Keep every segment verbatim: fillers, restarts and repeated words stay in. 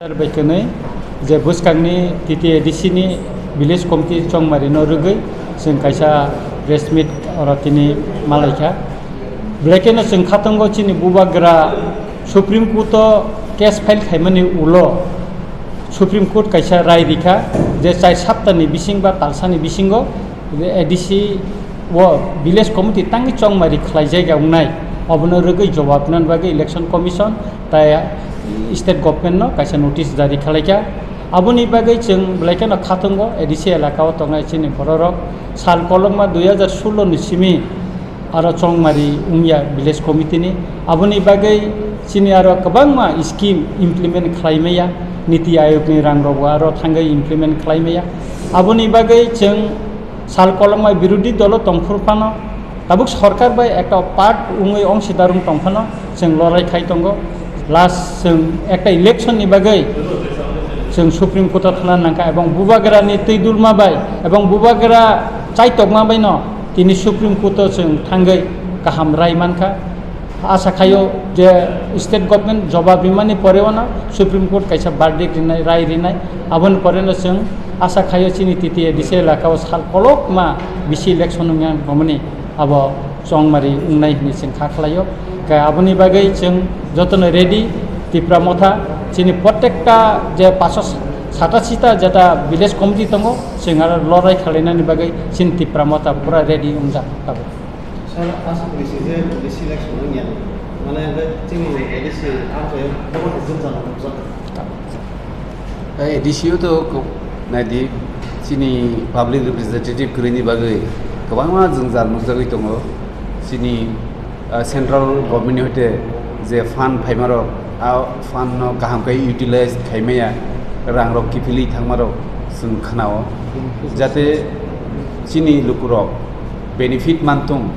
Bai kwnwi je bwskangni T T A D C ni village committee chongmari no rwgwi chwng kaisa press meet oro tini malaikha. Belai kheno chwng khatungo chini bubagra Supreme Court o case file khaimani ulo Supreme Court kaisa rai rikha je chai saptani bising ba talsani bisingo A D C o village committee tangwi chongmari khlaijak ya wngnai, obono rwgwi jobab nani bagwi election commission tai state government no kaisa notice jari khalaikha. Aboni bagwi chwng belai kheno khatungo A D C elaka o tongnai chini bororok sal kolokma dui hazar sullo ni simi aro chongmari wngya village committee ni. Aboni bagwi chini aro kwbangma scheme implement khlai maya, Niti Ayog ni rang rok bo aro thangwi implement khlai maya. Aboni bagwi chwng sal kolokma birodhi dolo tongphuru phano tabuk sorkar bai ekta part wngwi ongsidarung tongphano chwng lorai khai tongo. Last chwng ekta election ni bagwi chwng Supreme Court o thana nangkha ebong bubagra ni twi dulma bai ebong bubagra chaitokma bai no tini Supreme Court o chwng thangwi kaham rai mankha. Asa khaio je state government jobab rimani pore wano Supreme Court kaisa verdict rinai, rai rinai, aboni pore no chwng asa khaio chini T T A D C elaka o sal kolokma bisi election wngya wngmani abo chongmari wngnai hinwi chwng kha khlaio. Khe aboni bagwi chwng jotono ready, Tipra Motha chini protekta je paso satasi ta jeta village committee tongo, chwng aro lorai khalainani bagwi chini Tipra Motha pura ready wngjak tabuk. Sir, asa kuri si je A D C election wngya, mane chini A D C ang khe bobo hai jwngjal nukjak. A D C o to ko-, naidi chini public representative kwrwini bagwi kwbangma jwngjal nukjagwi tongo. Chini, ah, central government ni hoite je fund phaimarok, a fund no kaham khe utilize khaimaya, rang rok kiphilwi thangmarok chwng khnao. Jate chini lukurok benefit manthung,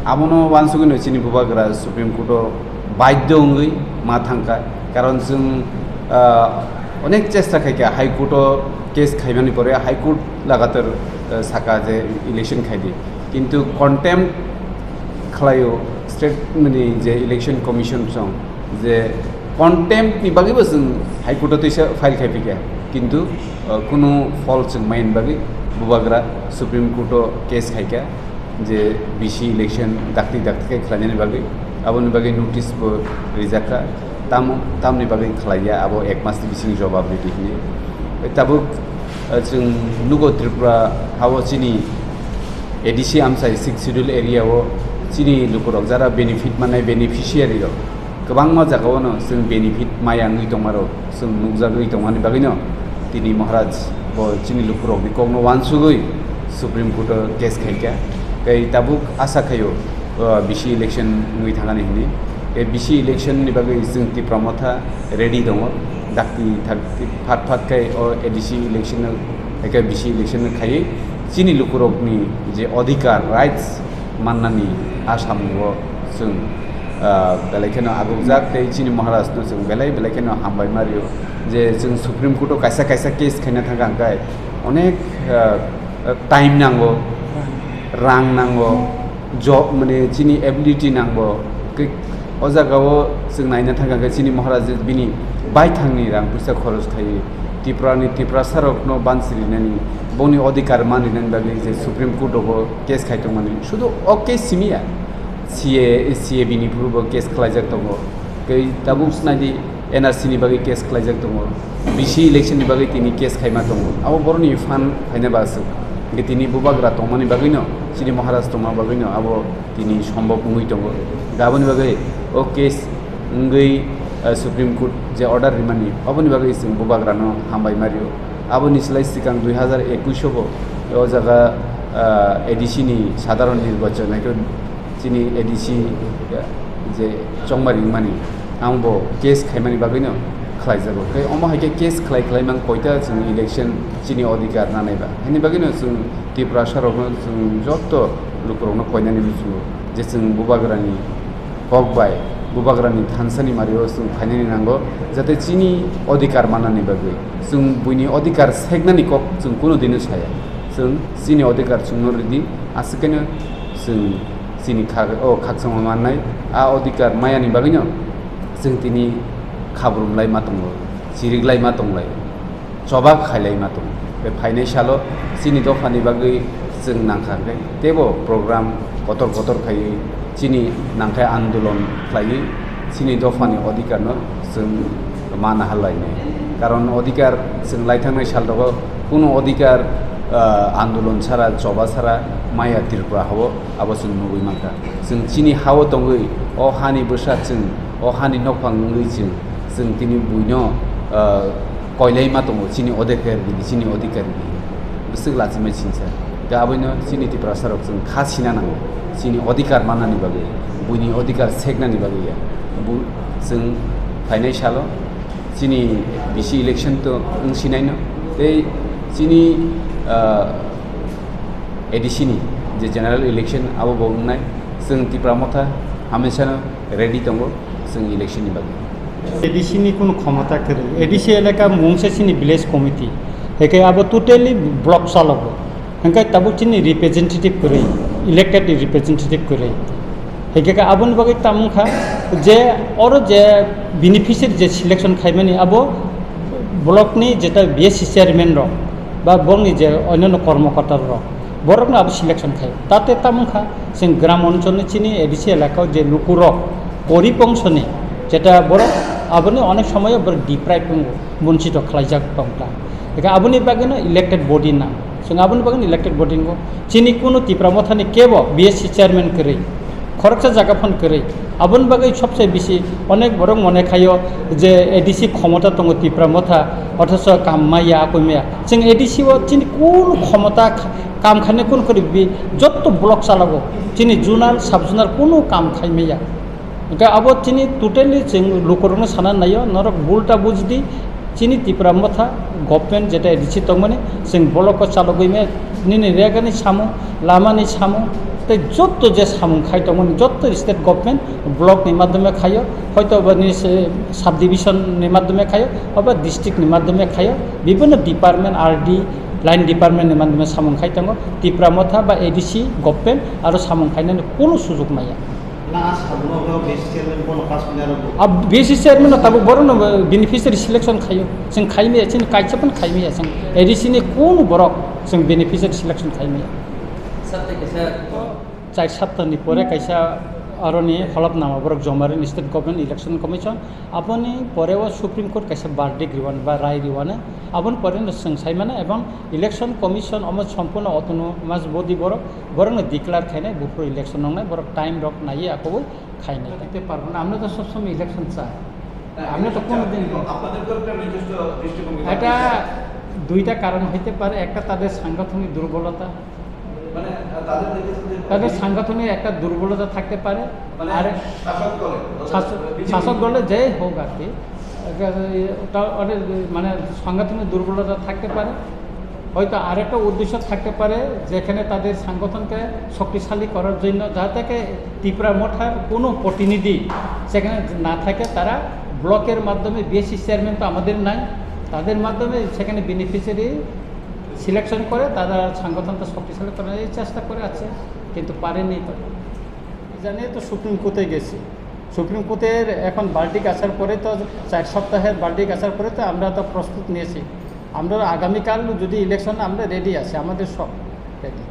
abono uansugwino chini bubagra Supreme Court o baidhyo wngwi ma thangkha. Karon chwng, ah, onek chesta khaikha High Court o case khaimani pore, High Court lagatar, ah, saka je election khaidi, kintu contempt khlaio state, mane, je election commission song je contempt ni bagwi bo chwng High Court o teisa file khai phikha, kintu, uh, kunu phol chwng maya ni bagwi bubagra Supreme Court o case khaikha je B C election dakti dakti khe khlainani bagwi, aboni bagwi notice bo rijakha, tamo, tamni bagwi khlaiya abo ek mas ni bising jobab ridi hwnwi. Tabuk, uh, chwng nugo Tripura hao chini A D C amchai Sixth Schedule area o chini lukurok jara benefit manai beneficiary rok kwbangma jagao no chwng benefit maya wngwi tongmarok chwng nukjagwi tongmani bagwino tini Maharaj bo chini lukurokni kokno uansugwi Supreme Court o case khaikha. Tei tabuk asa khaio, uh, B C election wngwi thangani hwnwi. Tei B C election ni bagwi chwng Tipra Motha ready tongo. Dakti thak phat phat khai o A D C election no, hai khe B C election no khaiwi chini lukurokni je odhikar, rights mannani Assam o chwng, ah, belai kheno agukjak tei chini Maharaj no chwng belai belai kheno hambai ma rio je chwng Supreme Court o kaisa kaisa case khaina thangkha hwnkhe onek, ah, time nango, rang nango, job, mane, chini ability nango. Khe o jagao chwng naina thangkha khe chini Maharaj bini baithangni rang puisa khoros khaiwi Tripurani Tiprasarokno bansi rinani, boni odhikar man rinani bagwi je Supreme Court rogo case khai tongmani. Sudu o case simi ya, C A, C A B ni phuru bo case khlaijak tongo. Tei tabuk naidi N R C ni bagwi case khlaijak tongo, B C election ni bagwi tini case khaima tongo. Abo borokni phan khaina ba aswk. Hwnkhe tini bubagra tongmani bagwino, chini Maharaj tongma bagwino abo tini sombok wngwi tongo. Hwnkhe aboni bagwi o case wngwi, eh, Supreme Court je order rimani, aboni bagwi chwng bubagrano hambai ma rio. Aboni slai swkang dui hazar ekush o bo o jaga, eh, A D C ni sadharon nirbachon, hai khe chini A D C je chongmari wngmani, ang bo case khaimani bagwino khlaijago. Tei omo hai khe case khlai khlai mang koita chwng election chini odhikar nanai ba. Haini bagwino chwng Tiprasa rokno chwng joto lukurokno koinani muchungo je chwng bubagrani kok bai bubagrani thansani mario chwng phainani nango, jate chini odhikar mannani bagwi. Chwng buini odhikar seknani kok chwng kunu dino saya. Chwng chini odhikar chwngno ridi, aswk khe chwng chini khak-, o khakchangma mannai, a odhikar mayani bagwino chwng tini khabrumlai ma tongo. chiriklaima tonglai, choba khailaima tong. Tei phainai salo chini dophani bagwi chwng nangkha khe teibo program kotor kotor khaiwi chini nangkhe andolon khlaiwi chini dophani odhikarno chwng mana halainai. Karon odhikar chwng laithangnai sal rogo kunu odhikar, ah, andolon sara, choba sara maya Tripura hao abo chwng nugwi mankha. Chwng chini hao tongwi o hani bwsa chwng, o hani nokphang wngwi chwng, chwng tini buino, ah, koilaima tongo chini odhikar gini, chini odhikar gini. Bwswk lachimai singsa. Ga aboino chini Tiprasa rok chwng kha sina nango. Chini odhikar manani bagwi, buini odhikar seknani bagwi ya. Bu chwng phainai salo chini B C election to wng sinaino. Tei chini, ah, A D C ni je general election abo bo wngnai. Chwng Tipra Motha hamesano ready tongo chwng election ni bagwi. A D C ni kunu khomota kwrwi. A D C elaka mungsa chini village committee. Heke abo totally block chalogo. Hingke tabuk chini representative kwrwi, elected representative kwrwi. Hingke khe aboni bagwi tamo wngkha je oro je beneficiary je selection khaimani abo block ni jeta B S C chairman rok ba bongni je onyono kormokorta rok borokno abo selection khai. Tate tamo wngkha chwng gram oncholni chini A D C elakao je lukurok gorib ongsoni jeta borok aboni onek somoyo borok deprive wngo, bonchito khlaijak tongkha. Hingke aboni bagwino elected body nang. Chwng aboni bagwino elected body wngo. Chini kunu Tipra Mothani kebo B S C chairman kwrwi, khoroksa jaga phano kwrwi. Aboni bagwi sobse bisi onek borok mone khaio je A D C khomota tongo Tipra Motha, othoso kam maya, akoi maya. Chwng A D C o chini kunu khomota kha-, kam khainai kunu kwrwi bi jotto block chalago. Chini zonal, sub zonal kunu kam khai maya. Hingke abo chini totally chwng lukurokno sana naio, norok bulta bujdi, chini Tipra Motha government jeta A D C tongmani, chwng boloko chalogwi me nini regani samung, lamani samung, tei jotto je samung khai tongmani, jotto state government block ni madhyome khaio, hoito ba ni se sub division ni madhyome khaio, oba district ni madhyome khaio, bibhinno department, R D, line department ni madhyome samung khai tongo, Tipra Motha ba A D C government aro samung khainani kunu sujok maya. Na, a sabuno hwnwi B S C chairman bono pass hwnwi aro bo. A B S C chairman no tabuk borokno beneficiary selection khaio. Chwng khaimaya, chini kaisa phano khaimaya, chwng A D C ni kunu borok chwng beneficiary selection khaimaya. Sir, tei kaisa char saptani pore kaisa aroni holopnama borok joma rini State Government Election Commission. Aboni pore o Supreme Court kaisa verdict riwani ba rai riwani. Aboni pore no chwng saimano ebong Election Commission omo sompurno autonomous body borok, borokno declare khainai buphuru election wngnai, borok time rok naiwi akhobwi khainai. দিতে পারবো না। আমরা তো সবসময় ইলেকশন চাই। আমরা তো কোনোদিন আপনাদের তো একটা নিজস্ব দৃষ্টিভঙ্গি এটা থাকতে পারে। দুইটা কারণ হইতে পারে। একটা তাদের সাংগঠনিক দুর্বলতা। মানে, আহ, তাদের দেখেছেন যে তাদের সাংগঠনিক একটা দুর্বলতা থাকতে পারে। মানে, আর শাসক দলে, অর্থাৎ শাসক, বিজেপি। শাসক দলে যেই হোক আর কি, একটা, ওটা অনেক, মানে, সাংগঠনিক দুর্বলতা থাকতে পারে। হয়তো আরেকটা উদ্দেশ্য থাকতে পারে, যেখানে তাদের সংগঠনকে শক্তিশালী করার জন্য, যাতে কে তিপ্রা মথার কোনো প্রতিনিধি সেখানে না থাকে, তারা ব্লকের মাধ্যমে, বিএসসি চেয়ারম্যান তো আমাদের নাই, তাদের মাধ্যমে সেখানে বেনিফিশিয়ারি সিলেকশন করে তারা সংগঠনটা শক্তিশালী করার এই চেষ্টা করে আছে, কিন্তু পারেনি তো। জানিয়ে তো সুপ্রিম কোর্টে গেছি। সুপ্রিম কোর্টের এখন ভার্ডিক্ট আসার পরে তো, চার সপ্তাহের ভার্ডিক্ট আসার পরে তো আমরা তো প্রস্তুত নিয়েছি। আমরা আগামীকাল যদি ইলেকশন, আমরা রেডি আছি, আমাদের সব রেডি।